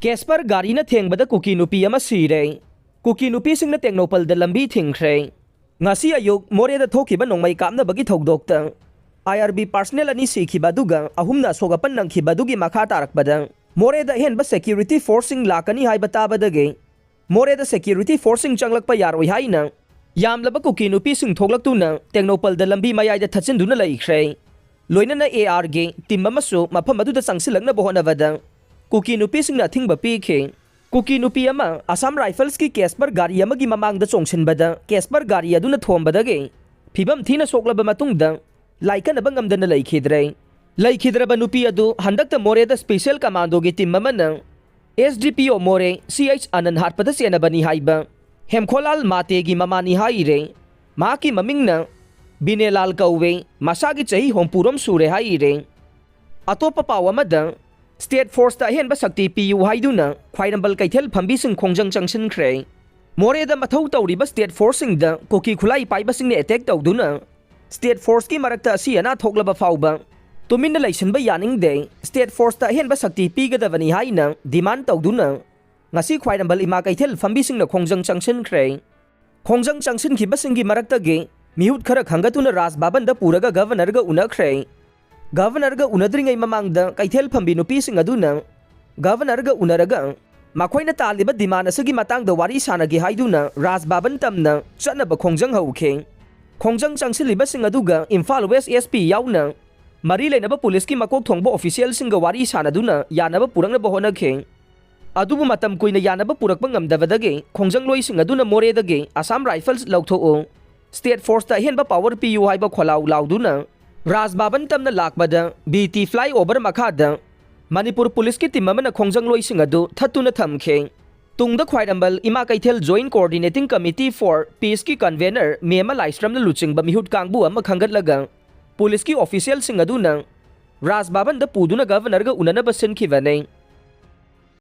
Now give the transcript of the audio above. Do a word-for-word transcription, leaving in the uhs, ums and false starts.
ꯀꯦꯁꯄꯔ ꯒꯥꯔꯤꯅ ꯊꯦꯡꯕꯗ ꯀꯨꯀꯤ ꯅꯨꯄꯤ ꯑꯃ ꯁꯤꯔꯦ꯫ ꯀꯨꯀꯤ ꯅꯨꯄꯤꯁꯤꯡꯅ ꯇꯦꯡꯅꯧꯄꯜꯗ ꯂꯝꯕꯤ ꯊꯤꯡꯈ꯭ꯔꯦ꯫ ꯉꯁꯤ ꯑꯌꯨꯛ ꯃꯣꯔꯦꯗ ꯊꯣꯛꯈꯤꯕ ꯅꯣꯡꯃꯩ ꯀꯥꯞꯅꯕꯒꯤ ꯊꯧꯗꯣꯛꯇ ꯑꯥꯏ ꯑꯥꯔ ꯕꯤ ꯄꯥꯔꯁꯅꯦꯜ ꯑꯅꯤ ꯁꯤꯈꯤꯕ ꯑꯗꯨꯒ ꯑꯍꯨꯝꯅ ꯑꯁꯣꯛ ꯑꯄꯟ ꯅꯪꯈꯤꯕ ꯑꯗꯨꯒꯤ ꯃꯈꯥ ꯇꯥꯔꯛꯄꯗ ꯃꯣꯔꯦꯗ ꯑꯍꯦꯟꯕ ꯁꯦꯀ꯭ꯌꯨꯔꯤꯇꯤ ꯐꯣꯔꯁꯁꯤꯡ ꯂꯥꯛꯀꯅꯤ ꯍꯥꯏꯕ ꯇꯥꯕꯗꯒꯤ ꯃꯣꯔꯦꯗ ꯁꯦꯀ꯭ꯌꯨꯔꯤꯇꯤ ꯐꯣꯔꯁꯁꯤꯡ ꯆꯪꯂꯛꯄ ꯌꯥꯔꯣꯏ ꯍꯥꯏꯅ ꯌꯥꯝꯂꯕ ꯀꯨꯀꯤ ꯅꯨꯄꯤꯁꯤꯡ ꯊꯣꯛꯂꯛꯇꯨꯅ ꯇꯦꯡꯅꯧꯄꯜꯗ ꯂꯝꯕꯤ ꯃꯌꯥꯏꯗ ꯊꯠꯆꯤꯟꯗꯨꯅ ꯂꯩꯈ꯭ꯔꯦ꯫ ꯂꯣꯏꯅꯅ ꯑꯦ ꯑꯥꯔꯒꯤ ꯇꯤꯝ ꯑꯃꯁꯨ ꯃꯐꯝ ꯑꯗꯨꯗ ꯆꯪꯁꯤꯜꯂꯛꯅꯕ ꯍꯣꯠꯅꯕꯗ ꯀꯨꯀꯤ ꯅꯨꯄꯤꯁꯤꯡꯅ ꯑꯊꯤꯡꯕ ꯄꯤꯈꯤ꯫ ꯀꯨꯀꯤ ꯅꯨꯄꯤ ꯑꯃ ꯑꯁꯥꯝ ꯔꯥꯏꯐꯜꯁꯀꯤ ꯀꯦꯁꯄꯔ ꯒꯥꯔꯤ ꯑꯃꯒꯤ ꯃꯃꯥꯡꯗ ꯆꯣꯡꯁꯤꯟꯕꯗ ꯀꯦꯁꯄꯔ ꯒꯥꯔꯤ ꯑꯗꯨꯅ ꯊꯣꯝꯕꯗꯒꯤ ꯐꯤꯕꯝ ꯊꯤꯅ ꯁꯣꯛꯂꯕ ꯃꯇꯨꯡꯗ ꯂꯥꯏꯀꯠꯅꯕ ꯉꯝꯗꯅ ꯂꯩꯈꯤꯗ꯭ꯔꯦ꯫ ꯂꯩꯈꯤꯗ꯭ꯔꯕ ꯅꯨꯄꯤ ꯑꯗꯨ ꯍꯟꯗꯛꯇ ꯃꯣꯔꯦꯗ ꯁ꯭ꯄꯦꯁꯤꯌꯦꯜ ꯀꯃꯥꯟꯗꯣꯒꯤ ꯇꯤꯝ ꯑꯃꯅ ꯑꯦꯁ ꯗꯤ ꯄꯤ ꯑꯣ ꯃꯣꯔꯦ ꯁꯤ ꯑꯩꯆ ꯑꯅꯟ ꯍꯥꯠꯄꯗ ꯆꯦꯟꯅꯕꯅꯤ ꯍꯥꯏꯕ ꯍꯦꯝꯈꯣꯂꯥꯜ ꯃꯥꯇꯦꯒꯤ ꯃꯃꯥꯅꯤ ꯍꯥꯏꯔꯦ꯫ ꯃꯍꯥꯛꯀꯤ ꯃꯃꯤꯡꯅ ꯕꯤꯅꯦꯂꯥꯜ ꯀꯧꯋꯦ, ꯃꯁꯥꯒꯤ ꯆꯍꯤ ꯍꯨꯝꯐꯨꯔꯣꯝ ꯁꯨꯔꯦ ꯍꯥꯏꯔꯦ꯫ ꯑꯇꯣꯞꯄ ꯄꯥꯎ ꯑꯃꯗ, ꯁ꯭ꯇꯦꯠ ꯐꯣꯔꯁꯇ ꯑꯍꯦꯟꯕ ꯁꯛꯇꯤ ꯄꯤꯌꯨ ꯍꯥꯏꯗꯨꯅ ꯈ꯭ꯋꯥꯏꯔꯝꯕꯟ ꯀꯩꯊꯦꯜ ꯐꯝꯕꯤꯁꯤꯡ ꯈꯣꯡꯖꯪ ꯆꯪꯁꯤꯟꯈ꯭ꯔꯦ꯫ ꯃꯣꯔꯦꯗ ꯃꯊꯧ ꯇꯧꯔꯤꯕ ꯁ꯭ꯇꯦꯠ ꯐꯣꯔꯁꯁꯤꯡꯗ ꯀꯨꯀꯤ ꯈꯨꯠꯂꯥꯏ ꯄꯥꯏꯕꯁꯤꯡꯅ ꯑꯦꯇꯦꯛ ꯇꯧꯗꯨꯅ ꯁ꯭ꯇꯦꯠ ꯐꯣꯔꯁꯀꯤ ꯃꯔꯛꯇ ꯑꯁꯤ ꯑꯅꯥ ꯊꯣꯛꯂꯕ ꯐꯥꯎꯕ ꯇꯨꯃꯤꯟꯅ ꯂꯩꯁꯤꯟꯕ ꯌꯥꯅꯤꯡꯗꯦ, ꯁ꯭ꯇꯦꯠ ꯐꯣꯔꯁꯇ ꯑꯍꯦꯟꯕ ꯁꯛꯇꯤ ꯄꯤꯒꯗꯕꯅꯤ ꯍꯥꯏꯅ ꯗꯤꯃꯥꯟ ꯇꯧꯗꯨꯅ ꯉꯁꯤ ꯈ꯭ꯋꯥꯏꯔꯝꯕꯟ ꯏꯃꯥ ꯀꯩꯊꯦꯜ ꯐꯝꯕꯤꯁꯤꯡꯅ ꯈꯣꯡꯖꯪ ꯆꯪꯁꯤꯟꯈ꯭ꯔꯦ꯫ ꯈꯣꯡꯖꯪ ꯆꯪꯁꯤꯟꯈꯤꯕꯁꯤꯡꯒꯤ ꯃꯔꯛꯇꯒꯤ ꯃꯤꯍꯨꯠ ꯈꯔ ꯈꯟꯒꯠꯇꯨꯅ ꯔꯥꯖ ꯚꯕꯟꯗ ꯄꯨꯔꯒ ꯒꯚꯔꯅꯔꯒ ꯎꯅꯈ꯭ꯔꯦ꯫ ꯒꯚꯔꯅꯔꯒ ꯎꯅꯗ꯭ꯔꯤꯉꯩ ꯃꯃꯥꯡꯗ ꯀꯩꯊꯦꯜ ꯐꯝꯕꯤ ꯅꯨꯄꯤꯁꯤꯡ ꯑꯗꯨꯅ ꯒꯚꯔꯅꯔꯒ ꯎꯅꯔꯒ ꯃꯈꯣꯏꯅ ꯇꯥꯜꯂꯤꯕ ꯗꯤꯃꯥꯟ ꯑꯁꯤꯒꯤ ꯃꯇꯥꯡꯗ ꯋꯥꯔꯤ ꯁꯥꯟꯅꯒꯦ ꯍꯥꯏꯗꯨꯅ ꯔꯥꯖ ꯚꯕꯟ ꯇꯝꯅ ꯆꯠꯅꯕ ꯈꯣꯡꯖꯪ ꯍꯧꯈꯤ꯫ ꯈꯣꯡꯖꯪ ꯆꯪꯁꯤꯜꯂꯤꯕꯁꯤꯡ ꯑꯗꯨꯒ ꯏꯝꯐꯥꯜ ꯋꯦꯁ ꯑꯦꯁ ꯄꯤ ꯌꯥꯎꯅ ꯃꯔꯤ ꯂꯩꯅꯕ ꯄꯨꯂꯤꯁꯀꯤ ꯃꯀꯣꯛ ꯊꯣꯡꯕ ꯑꯣꯐꯤꯁꯤꯌꯦꯜꯁꯤꯡꯒ ꯋꯥꯔꯤ ꯁꯥꯟꯅꯗꯨꯅ ꯌꯥꯅꯕ ꯄꯨꯔꯛꯅꯕ ꯍꯣꯠꯅꯈꯤ꯫ ꯑꯗꯨꯕꯨ ꯃꯇꯝ ꯀꯨꯏꯅ ꯌꯥꯅꯕ ꯄꯨꯔꯛꯄ ꯉꯝꯗꯕꯗꯒꯤ ꯈꯣꯡꯖꯪꯂꯣꯏꯁꯤꯡ ꯑꯗꯨꯅ ꯃꯣꯔꯦꯗꯒꯤ ꯑꯁꯥꯝ ꯔꯥꯏꯐꯜꯁ ꯂꯧꯊꯣꯛꯎ, ꯁ꯭ꯇꯦꯠ ꯐꯣꯔꯁꯇ ꯑꯍꯦꯟꯕ ꯄꯥꯋꯔ ꯄꯤꯌꯨ ꯍꯥꯏꯕ ꯈꯣꯜꯂꯥꯎ ꯂꯥꯎꯗꯨꯅ ꯔꯥꯖ ꯚꯕꯟ ꯇꯝꯅ ꯂꯥꯛꯄꯗ ꯕꯤ ꯇꯤ ꯐ꯭ꯂꯥꯏ ꯑꯣꯚꯔ ꯃꯈꯥꯗ ꯃꯅꯤꯄꯨꯔ ꯄꯨꯂꯤꯁꯀꯤ ꯇꯤꯝ ꯑꯃꯅ ꯈꯣꯡꯖꯪꯂꯣꯏꯁꯤꯡ ꯑꯗꯨ ꯊꯠꯇꯨꯅ ꯊꯝꯈꯤ꯫ ꯇꯨꯡꯗ ꯈ꯭ꯋꯥꯏꯔꯝꯕꯟ Ima Keithel joint coordinating committee for ꯄꯤꯁꯀꯤ ꯀꯟꯚꯦꯅꯔ ꯃꯦꯃ ꯂꯥꯏꯁ꯭ꯔꯝꯅ ꯂꯨꯆꯤꯡꯕ ꯃꯤꯍꯨꯠ ꯀꯥꯡꯕꯨ ꯑꯃ ꯈꯟꯒꯠꯂꯒ ꯄꯨꯂꯤꯁꯀꯤ ꯑꯣꯐꯤꯁꯤꯌꯦꯜꯁꯤꯡ ꯑꯗꯨꯅ ꯔꯥꯖ ꯚꯕꯟꯗ ꯄꯨꯗꯨꯅ ꯒꯚꯔꯅꯔꯒ ꯎꯅꯅꯕ ꯁꯤꯟꯈꯤꯕꯅꯤ꯫